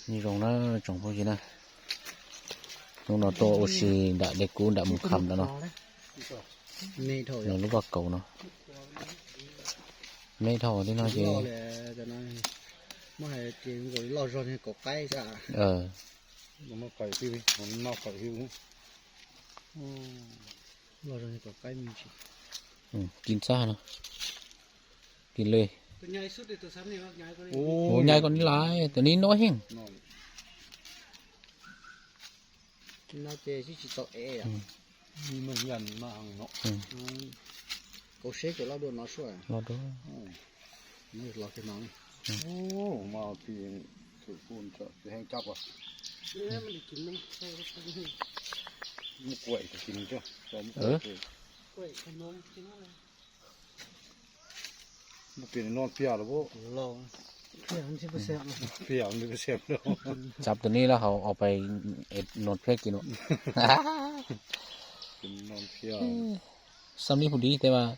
Nyob zoo na tsoom phooj ywg na, hnub no tuaj ua si nram dej kub nram Mus Kham ntawm no. Nws lub vaj kaus no me dhau thiab no ces. Kis txaj no, kis le. Ua nyai ko ni lais, tus ni no heev. Kauv seb cov loj dua no sua. Loj dua. Los kiag no. Mas tis heev cap. Muab kuaim tis, muab kuaim. Muab pias no pias los, pias no. Tsab tus ni lawm hauv, au pais noj phiab kis no. Xab mib hu dib tej mas,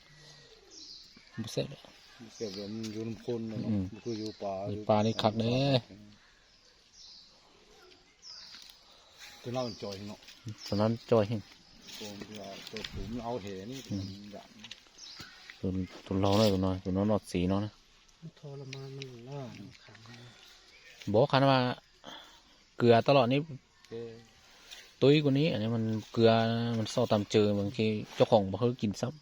pa li khab ne. Tus no coj heev. Tus laug na, tus no, tus no noj txiv no na. Npaum qhov no mas kws tau los ne, tub kuv ni, kws mas xauj tam tswv mas coj khoom npog hwb kis xab.